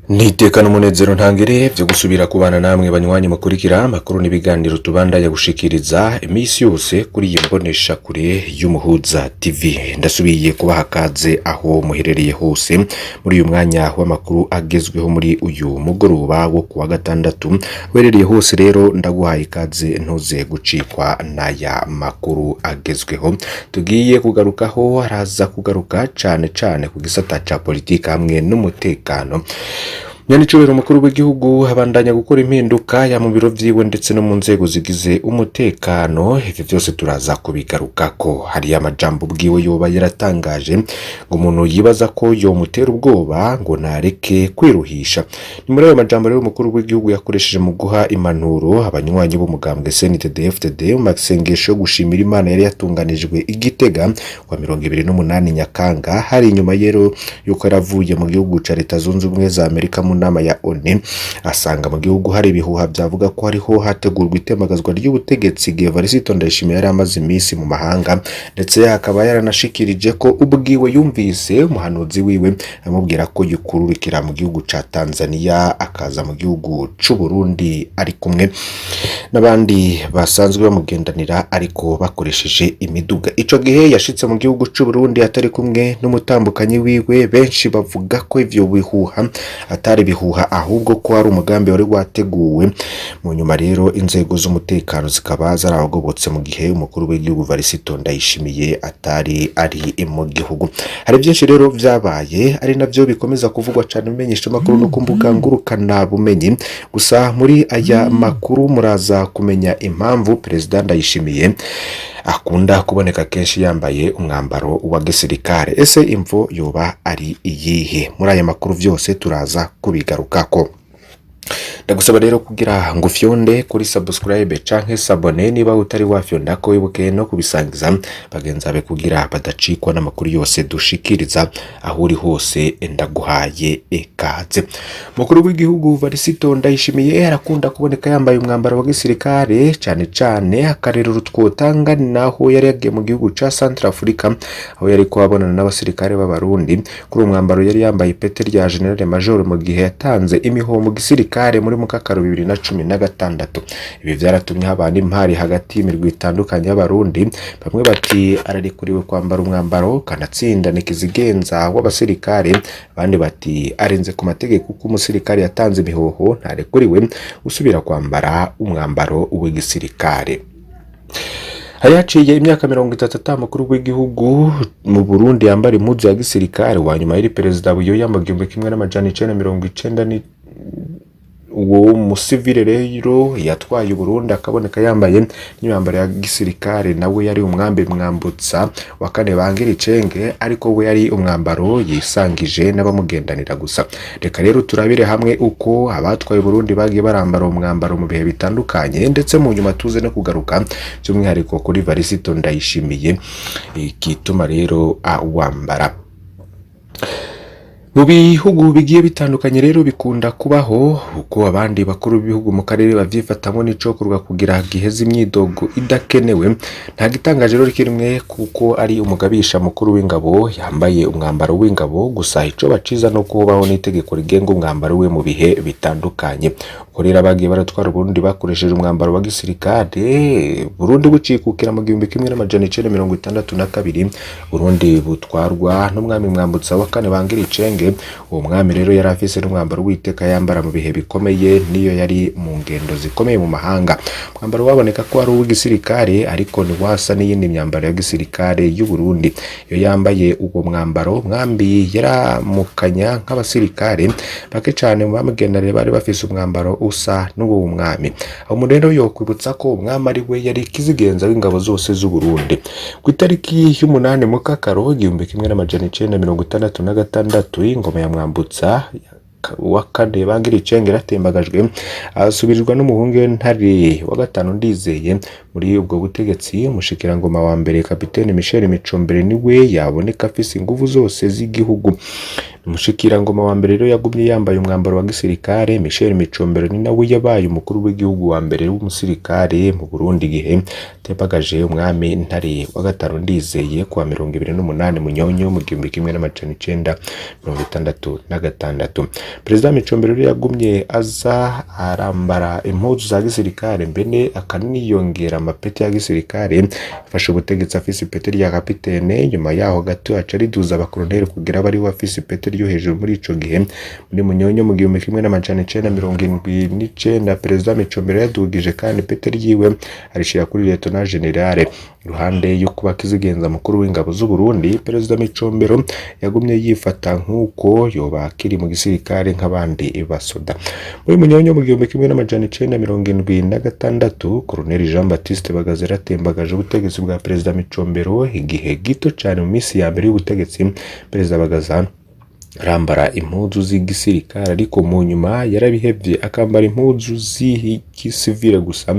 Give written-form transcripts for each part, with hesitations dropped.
Niteka n'umunezero ntangere vyo gusubira kubana namwe banywanyi mukurikira amakuru n'ibiganiro tubandanya gushikiriza iminsi yose kuri iyi mbonesha kure y'Umuhuza TV. Ndasubiye kubaha kaze aho muherereye hose muri uyu mwanya w'amakuru agezweho muri uyu mugoroba wo kuwa gatandatu. Uherereye hose rero ndaguhaye ikaze, ntuze gucikwa n'aya makuru agezweho tugiye kugarukaho. Araza kugaruka cane cane ku gisata ca politike hamwe n'umutekano. Nyanicubahiro umukuru w'igihugu abandanya gukora impinduka ya mu biro vyiwe ndetse no mu nzego zigize umutekano. Ivyo vyose turaza kubigarukako. Hari amajambo bwiwe yoba yaratangaje ngo umuntu yibaza ko yomutera ubwoba ngo nareke kwiruhisha. Ni muri ayo majambo rero umukuru w'igihugu yakoresheje mu guha impanuro abanywanyi b'umugambwe CNDD-FDD mu masengesho yo gushimira Imana yari yatunganijwe i Gitega kwa 28 Nyakanga. Hari inyuma rero yuko yaravuye mu gihugu ca Leta Zunze Ubumwe za Amerika mu nama ya ONU, asanga mu gihugu hari ibihuha byavuga ko hariho hategurwa itemagazwa ry'ubutegetsi igihe Evariste Ndayishimiye yari amaze iminsi mu mahanga, ndetse akaba yaranashikirije ko ubwiwe yumvise umuhanuzi wiwe amubwira ko yukururikira mu gihugu ca Tanzania akaza mu gihugu c'u Burundi ari kumwe n'abandi basanzwe bamugendanira ariko bakoresheje imiduga. Ico gihe yashitse mu gihugu c'u Burundi atari kumwe n'umutambukanyi wiwe. Benshi bavuga ko ivyo bihuha atari bihuha, ahubwo ko ari umugambi wari wateguwe. Mu nyuma rero inzego z'umutekano zikaba zarabagobotse mu gihe umukuru w'igihugu Evariste Ndayishimiye atari ari mu gihugu. Hari byinshi rero vyabaye, ari navyo bikomeza kuvugwa cane mu menyeshamakuru no ku mbuga ngurukana bumenyi. Gusa muri aya makuru muraza kumenya impamvu Perezida Ndayishimiye akunda kuboneka kenshi yambaye umwambaro wa gisirikare. Ese imvo yoba ari iyihe? Muri aya makuru vyose turaza kubigarukako. Ndagusaba rero kugira ngo ufyonde kuri subscribe canke s'abonner niba utari wafyonda ko, wibuke no kubisangiza bagenzi bawe kugira badacikwa n'amakuru yose dushikiriza. Aho uri hose ndaguhaye ikaze. Mukuru w'igihugu Evariste Ndayishimiye arakunda kuboneka yambaye umwambaro wa gisirikare cane cane. Akarerero twotanga naho yari yagiye mu gihugu ca Centrafrica, aho yari kuhabonana n'abasirikare b'Abarundi. Kuri uwo mwambaro yari yambaye ipete rya General Major mu gihe yatanze imihoho mu gisirikare muri Mukakaro 2016. Ibi vyaratumye haba n'impari hagati y'imirwi itandukanye y'Abarundi. Bamwe bati ararekuriwe kwambara umwambaro, kanatsinda ni kizigenza w'abasirikare. Abandi bati arenze ku mategeko, kuko umusirikare yatanze imihoho ntarekuriwe gusubira kwambara umwambaro w'igisirikare. Hari haciye imyaka 30 ata mukuru w'igihugu mu Burundi yambara impuzu ya gisirikare. Wa nyuma yari Perezida Buyoya mu 1990. Ni uwo musivile rero yatwaye Uburundi akaboneka yambaye n'imyambaro ya gisirikare, nawe yari umwambi Mwambutsa wa kane Bangiricenge, ariko we yari umwambaro yisangije n'abamugendanira gusa. Reka rero turabire hamwe uko abatwaye Uburundi bagiye barambara umwambaro mu bihe bitandukanye, ndetse mu nyuma tuze no kugaruka by'umwihariko kuri Evariste Ndayishimiye, igituma rero awambara. Mu bihugu bigiye bitandukanye rero bikunda kubaho. Uko abandi bakuru b'ibihugu mu karere bavyifatamwo n'icokorwa kugira giheze imyidogo idakenewe. Nta gitangaje rero kirimwe kuko ari umugabisha mukuru w'ingabo yambaye umwambaro w'ingabo. Gusa ico baciza no kubaho n'itegeko rigenga umwambaro we mu bihe bitandukanye. Uko rero abagiye baratwara Uburundi bakoresheje umwambaro wa gisirikare. Burundi bucikukira mu 1962, Burundi butwarwa n'umwami Mwambutsa wa kane Bangiricenge. Uwo mwami rero yari afise n'umwambaro w'iteka yambara mu bihe bikomeye niyo yari mu ngendo zikomeye mu mahanga. Umwambaro waboneka ko ari uw'igisirikare, ariko ntiwasa n'iyindi myambaro ya gisirikare y'u Burundi. Iyo yambaye uwo mwambaro, mwambi yaramukanya nk'abasirikare. Bake cane mu bamugendanire bari bafise umwambaro usa n'uwo mwami. Aho umuntu rero yokwibutsa ko umwami ari we yari kizigenza w'ingabo zose z'u Burundi. Ku itariki y'umunani Mukakaro 1966, ingoma ya Mwambutsa wa kane Bangiricenge yaratembagajwe, asubirizwa n'umuhungu we Ntare wa gatanu Ndizeye. Muri ubwo butegetsi, umushikirangoma wa mbere Kapiteni Michel Micombero niwe yaboneka afise inguvu zose z'igihugu. Umushikirangoma wa mbere rero yagumye yambaye umwambaro wa gisirikare. Michel Micombero ni nawe yabaye umukuru w'igihugu wa mbere w'umusirikare mu Burundi igihe atembagaje umwami Ntare wa gatanu Ndizeye kuwa 28 Munyonyo mu 1966. Perezida Micombero rero yagumye aza arambara impuzu za gisirikare, mbene akaniyongera amapeti ya gisirikare. Afashe ubutegetsi afise ipeti rya kapitene, nyuma yaho gato aca ariduza abakoroneri kugira abe ariwe afise ipeti ryo hejuru muri ico gihe. Muri Munyonyo mu 1979, Perezida Micombero yadugije kandi ipeti ryiwe, arishira kuri lieutenant général. Iruhande yo kuba kizigenza mukuru w'ingabo z'u Burundi, Perezida Micombero yagumye yifata nk'uko yoba akiri mu gisirikare nk'abandi basoda. Muri Munyonyo mu 1976, Colonel Jean Baptiste Bagaza yaratembagaje ubutegetsi bwa Perezida Micombero igihe gito cane. Mu minsi ya mbere y'ubutegetsi, Perezida Bagaza arambara impuzu z'igisirikare, ariko mu nyuma yarabihevye, akambara impuzu z'igisivile gusa.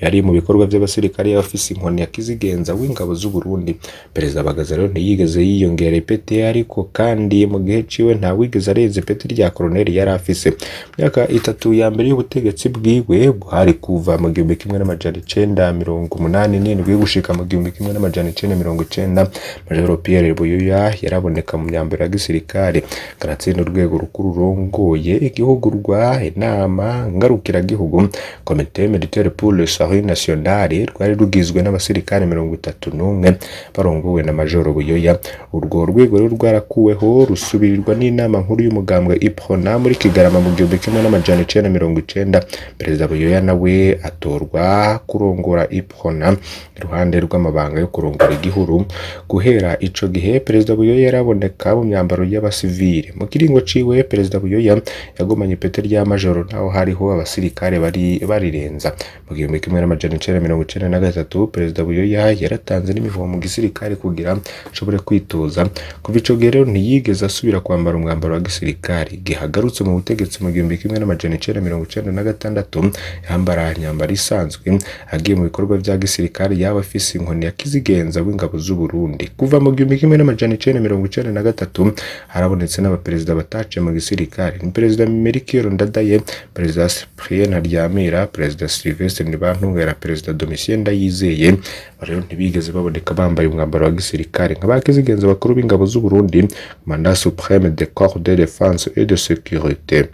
Yari mu bikorwa vy'abasirikare, yaba afise inkoni ya kizigenza w'ingabo z'u Burundi. Perezida Bagaza rero ntiyigeze yiyongera ipeti, ariko kandi mu gihe ciwe ntawigeze arenza ipeti rya koroneli yari afise. Mu myaka 3 ya mbere y'ubutegetsi bwiwe, bwari kuva mu 1987 gushika mu 1990, Majoro Pierre Buyoya yaraboneka mu myambaro ya gisirikare. Kanatsinda urwego rukuru rurongoye igihugu rwa inama ngarukiragihugu, Comité Militaire pour le Salut National, rwari rugizwe n'abasirikare 31 barongowe na Majoro Buyoya. Urwo rwego rero rwarakuweho, rusubirirwa n'inama nkuru y'umugambwe UPRONA muri Kigarama mu 1990. Perezida Buyoya nawe atorwa kurongora UPRONA iruhande rw'amabanga yo kurongora igihugu. Guhera ico gihe, Perezida Buyoya yaraboneka mu myambaro y'abasivile. Mu kiringo ciwe, Perezida Buyoya yagumanye ipete rya majoro naho hariho abasirikare bari barirenza. Mu 1993, Perezida Buyoya yaratanze n'imihoho mu gisirikare kugira ashobore kwitoza. Kuva ico gihe rero ntiyigeze asubira kwambara umwambaro wa gisirikare. Igihe agarutse mu butegetsi mu 1996, yambara imyambaro isanzwe. Agiye mu bikorwa vya gisirikare, yaba afise inkoni ya kizigenza w'ingabo z'u Burundi. Kuva mu 1993 harabonetse n'abaperezida bataciye mu gisirikare: ni Perezida Melchior Ndadaye, Perezida Cyprien Ntaryamira, Perezida Sylvestre Ntibantunganya na Perezida Domitien Ndayizeye. Aba rero ntibigeze baboneka bambaye umwambaro wa gisirikare nka ba kizigenza bakuru b'ingabo z'u Burundi, Commandant Suprême des Corps de Défense et de Sécurité.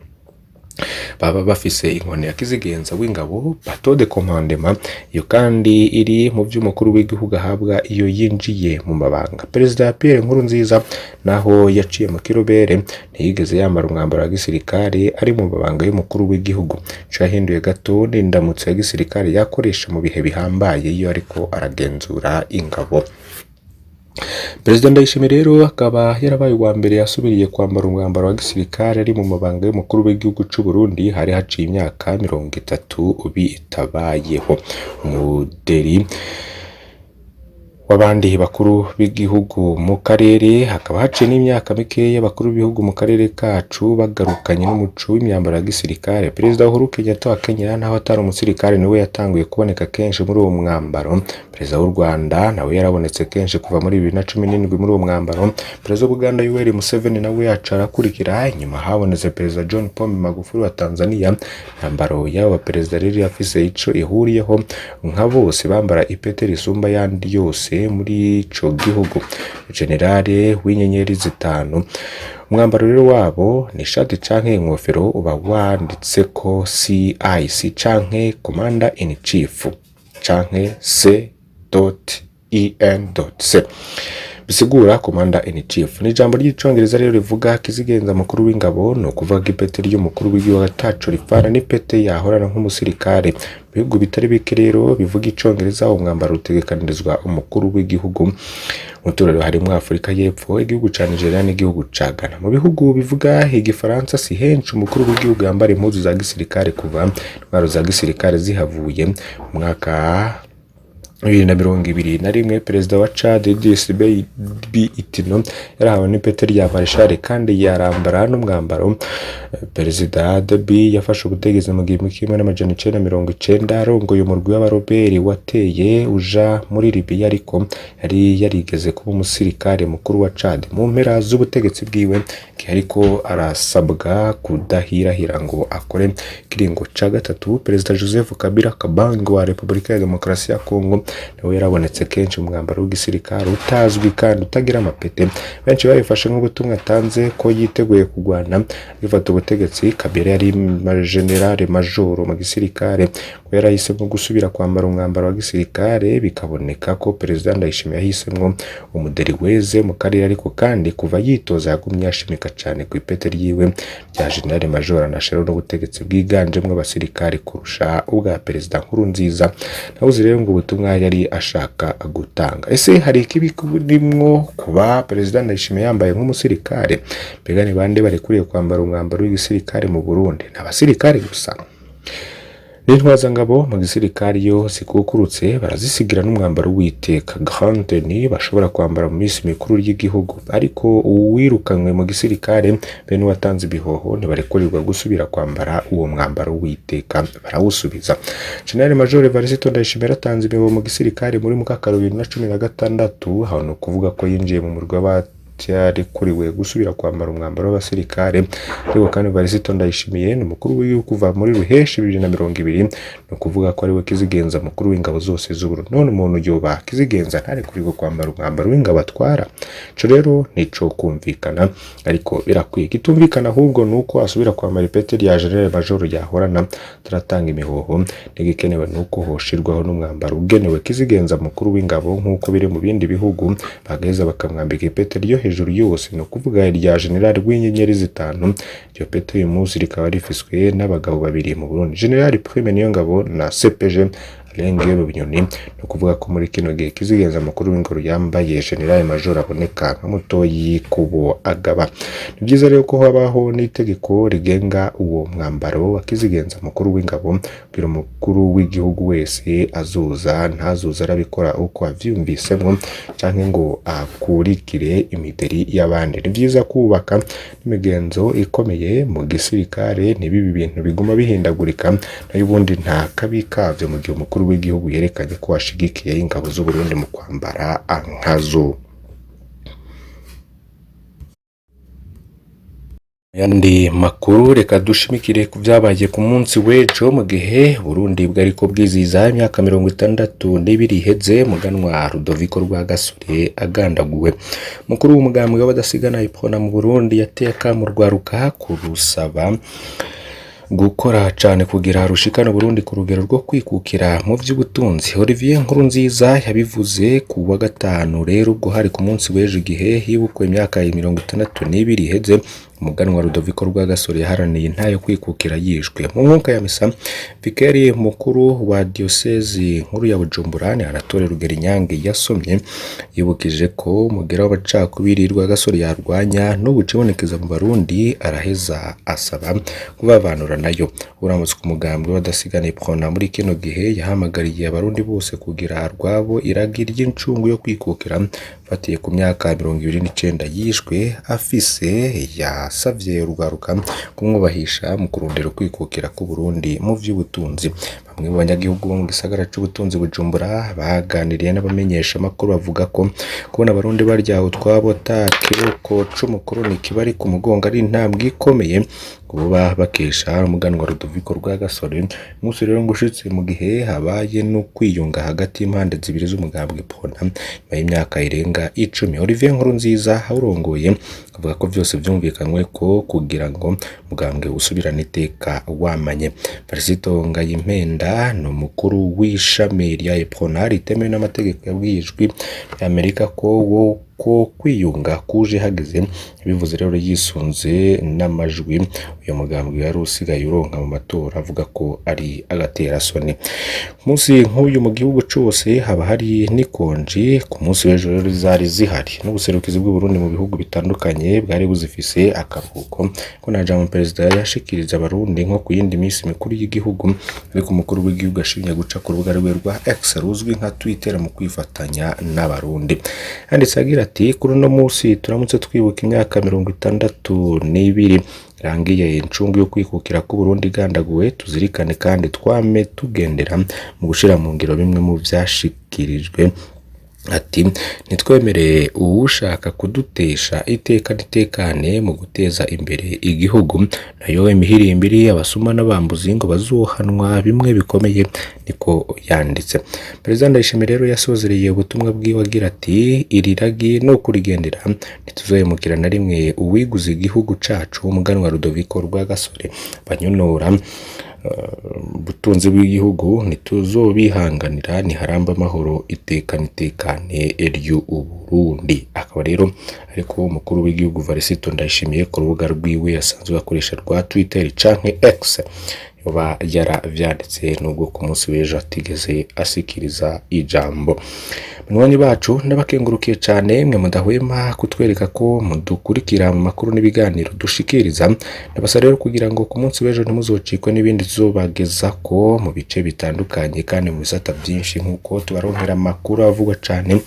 Baba bafise inkoni ya kizigenza w'ingabo, bâton de commandement, iyo kandi iri mu vy'umukuru w'igihugu ahabwa iyo yinjiye mu mabanga. Perezida Pierre Nkurunziza, naho yaciye mu kirobere, ntiyigeze yambara umwambaro wa gisirikare ari mu mabanga y'umukuru w'igihugu. Ico yahinduye gato n'indamutso ya gisirikare yakoresha mu bihe bihambaye iyo ariko aragenzura ingabo. Perezida Ndayishimiye rero akaba yarabaye uwa mbere yasubiriye kwambara umwambaro wa gisirikare ari mu mabanga y'umukuru w'igihugu c'u Burundi. Hari haciye imyaka 30 bitabayeho. Umuderi w'abandi bakuru b'igihugu mu karere, hakaba haciye n'imyaka mikeya abakuru b'ibihugu mu karere kacu bagarukanye n'umuco w'imyambaro ya gisirikare. Perezida Uhuru Kenyatta wa Kenya, naho atari umusirikare, niwe yatanguye kuboneka kenshi muri uwo mwambaro. Perezida w'u Rwanda nawe yarabonetse kenshi kuva muri 2017 muri uwo mwambaro. Perezida w'Ubuganda Yoweri Museveni nawe aca arakurikira. Inyuma habonetse Perezida John Pombe Magufuli wa Tanzania. Imyambaro y'aba baperezida rero yafise ico ihuriyeho: nka bose bambara ipete risumba ayandi yose muri ico gihugu, generale w'inyenyeri zitanu. Umwambaro rero wabo ni ishati canke inkofero uba wanditseko CIC canke Commander in Chief canke C.IN.C, bisigura Commander in Chief. Ni ijambo ry'icongereza rero rivuga kizigenza mukuru w'ingabo. Ni ukuvuga ko ipete ry'umukuru w'igihugu ataco ripfana n'ipete yahorana nk'umusirikare. Mu bihugu bitari bike rero bivuga icongereza, umwambaro utegekanirizwa umukuru w'igihugu. Mu turere harimwo Afurika y'Epfo, igihugu ca Nigeria n'igihugu ca Ghana. Mu bihugu bivuga igifaransa si henshi umukuru w'igihugu yambara impuzu za gisirikare kuva intwaro za gisirikare zihavuye. Mu mwaka 2021, Perezida wa Chad Idriss Deby Itno yarahawe n'ipete rya Marshal kandi yarambara n'umwambaro. Perezida Deby yafashe ubutegetsi mu 1990 arongoye umurwi w'abaroberi wateye uja muri Libya, ariko yari yarigeze kuba umusirikare mukuru wa Chad. Mu mpera z'ubutegetsi bwiwe, igihe ariko arasabwa kudahirahira ngo akore ikiringo ca gatatu, Perezida Joseph Kabila Kabange wa Repubulika ya Demokarasi ya Kongo Nawe yarabonetse kenshi mu mwambaro w'igisirikare utazwi kandi utagira amapete. Benshi babifashe nk'ubutumwa atanze ko yiteguye kugwana agifata ubutegetsi. Kabila yari generale majoro mu gisirikare, ko yarahisemo gusubira kwambara umwambaro wa gisirikare, bikaboneka ko Perezida Ndayishimiye yahisemwo umuderi weze mu karere. Ariko kandi kuva yitoza yagumye yashimika cane ku ipete ryiwe rya generale majoro, anashiraho n'ubutegetsi bwiganjemwo abasirikare kurusha ubwa Perezida Nkurunziza. Nawuzi rero ngo ubutumwa yari ashaka gutanga. Ese hari ikibi kirimwo kuba Perezida Ndayishimiye yambaye nk'umusirikare? Mbega ni bande barekuriye kwambara umwambaro w'igisirikare mu Burundi? Ni abasirikare gusa? N'intwazangabo mu gisirikare iyo zikukurutse barazisigira n'umwambaro w'iteka, grande tenue, bashobora kwambara mu minsi mikuru y'igihugu. Ariko uwirukanywe mu gisirikare be n'uwatanze ibihoho ntibarekurirwa gusubira kwambara uwo mwambaro w'iteka, barawusubiza. General Major Evariste Ndayishimiye yaratanze imihoho mu gisirikare muri Mukakaro 2016. Aho ni ukuvuga ko yinjiye mu murwi w'abatarekuliwe gusubira kwambara umwambaro w'abasirikare. Ariko kandi Evariste Ndayishimiye ni umukuru w'igihugu kuva muri Ruheshi 2020, ni ukuvuga ko ariwe kizigenza mukuru w'ingabo zose z'Uburundi. None umuntu yoba kizigenza ntarekurirwe kwambara umwambaro w'ingabo atwara? Ico rero nico kumvikana, ariko birakwiye. Ikitumvikana ahubwo ni uko asubira kwambara ipete rya General Major yahorana taratanga imihoho. N'igikenewe ni uko hoshirwaho n'umwambaro ugenewe kizigenza mukuru w'ingabo nk'uko biri mu bindi bihugu, bagaheza bakamwambika ipete ryo hejuru yose, ni ukuvuga irya General w'inyenyeri zitanu. Iryo pete uyu munsi rikaba rifiswe n'abagabo babiri mu Burundi, General Prime Niyongabo na CPG Alain Guillaume Bunyoni. Ni ukuvuga ko muri kino gihe kizigenza mukuru w'ingabo yambaye General Major aboneka nka mutoyi kubo agaba. Ni byiza rero ko habaho n'itegeko rigenga uwo mwambaro wa kizigenza mukuru w'ingabo, kugira umukuru w'igihugu wese azoza ntazoza arabikora uko avyumvisemwo canke ngo akurikire imideri y'abandi. Ni vyiza kubaka n'imigenzo ikomeye mu gisirikare, ntibibe ibintu biguma bihindagurika. Nayo ubundi nta kabi kavyo mu gihe umukuru w'igihugu yerekanye ko ashigikiye ingabo z'Uburundi mu kwambara nkazo. Yandi makuru, reka dushimikire ku vyabaye ku munsi w'ejo mu gihe Burundi bwariko bwizihiza imyaka 62 iheze muganwa Rudoviko Rwagasore agandaguwe. Mukuru w'umugambwe w'abadasigana Iprona mu Burundi yateye akamo urwaruka kurusaba gukora cane kugira rushikane Burundi ku rugero rwo kwikukira mu vy'ubutunzi. Olivier Nkurunziza yabivuze ku wa gatanu rero, ubwo hari ku munsi w'ejo, igihe hibukwa imyaka 62 iheze umuganwa Rudoviko Rwagasore yaharaniye intayo kwikukira yishwe. Mu nkunka ya misa, Vikeri mukuru wa diyosezi nkuru ya Bujumbura ni Anatole Rugerinyange yasomye, yibukije ko umugera w'abacakubiri Rwagasore yarwanya n'ubu ucibonekeza mu Barundi, araheza asaba kubavanura nayo. Uramutse ku mugambwe w'abadasigana Iprona muri kino gihe yahamagariye abarundi bose kugira rwabo iragi ry'incungu yo kwikukira. Fatiye ku myaka 29 yishwe afise, yasavye urwaruka kumwubahisha mu kurondera ukwikukira k'Uburundi mu vy'ubutunzi. Bamwe mu banyagihugu bo mu gisagara c'ubutunzi Bujumbura baganiriye n'abamenyesha amakuru bavuga ko kubona abarundi barya utwabo ata kiboko c'umukoroni kibari ku mugongo ari intambwe ikomeye kuba bakesha umuganwa Rudoviko Rwagasore. Umunsi rero ngo ushitse mu gihe habaye no kwiyunga hagati y'impande zibiri z'umugambwe Iprona nyuma y'imyaka irenga 10. Olivier Nkurunziza awurongoye avuga ko vyose vyumvikanywe ko kugira ngo umugambwe usubirane iteka wamanye. Varisito Ngayimpenda ni umukuru w'ishami rya Iprona ritemewe n'amategeko, yabwiye Ijwi ry'Amerika ko wo ko kwiyunga kuje hageze. Bivuze rero yisunze n'amajwi uyu mugambwe yari usigaye uronka mu matora, avuga ko ari agaterasoni. Ku munsi nk'uyu mu gihugu cose haba hari n'ikonji. Ku munsi w'ejo rero zari zihari n'ubuserukizi bw'Uburundi mu bihugu bitandukanye bwari buzifise akaruhuko ko nta jambo perezida yashikiriza abarundi nko ku yindi minsi mikuru y'igihugu. Ariko umukuru w'igihugu ashimye guca ku rubuga rwe rwa X ruzwi nka Twitter mu kwifatanya n'abarundi. Yanditse agira ati: kuri uno munsi turamutse twibuka imyaka 62 irangiye incungu yo kwikukira k'Uburundi igandaguwe, tuzirikane kandi twame tugendera mu gushira mu ngiro bimwe mu vyashikirijwe Ati ntitwemere uwushaka kudutesha iteka n'itekane mu guteza imbere igihugu, nayo imihirimbiri, abasuma n'abambuzi ngo bazohanwa bimwe bikomeye, niko yanditse. Perezida Ndayishimiye rero yasozereye ubutumwa bwiwe agira ati iri ragi no kurigendera, ntituzohemukira na rimwe uwiguze igihugu cacu, umuganwa Rudoviko Rwagasore, banyonora ubutunzi bw'igihugu ntituzobihanganira, niharamba amahoro iteka n'itekane ry'Uburundi. Akaba rero ariko umukuru w'igihugu Varisito Ndayishimiye ku rubuga rwiwe asanzwe akoresha rwa Twitter canke X yoba yaravyanditse, nubwo ku munsi w'ejo atigeze asikiriza ijambo. Banywanyi bacu, ndabakengurukiye cane mwe mudahwema kutwereka ko mudukurikira mu makuru n'ibiganiro dushikiriza. Ndabasaba rero kugira ngo ku munsi w'ejo ntimuzocikwe n'ibindi tuzobagezako mu bice bitandukanye kandi mu bisata byinshi, nk'uko tubaronkera amakuru avugwa cane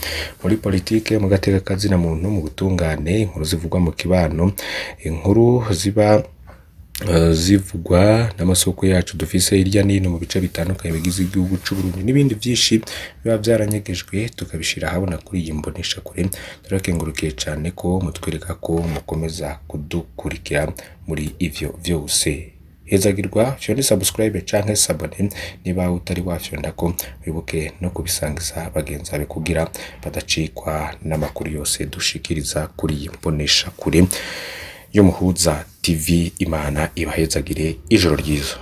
muri politike, mu gateka kazina muntu, mu butungane, inkuru zivugwa mu kibano, inkuru ziba zivugwa n'amasoko yacu dufise hirya n'ino mu bice bitandukanye bigize igihugu c'u Burundi, n'ibindi vyinshi biba vyaranyegejwe tukabishira ahabona kuri iyi mboneshakure. Turakengurukiye cane ko mutwereka ko mukomeza kudukurikira muri ivyo vyose. Hezagirwa, fyonde subscribe canke s'abonner niba utari wafyondako, wibuke no kubisangiza bagenzi bawe kugira badacikwa n'amakuru yose dushikiriza kuri iyi mboneshakure y'Umuhuza TV. Imana ibahezagire, ijoro ryiza.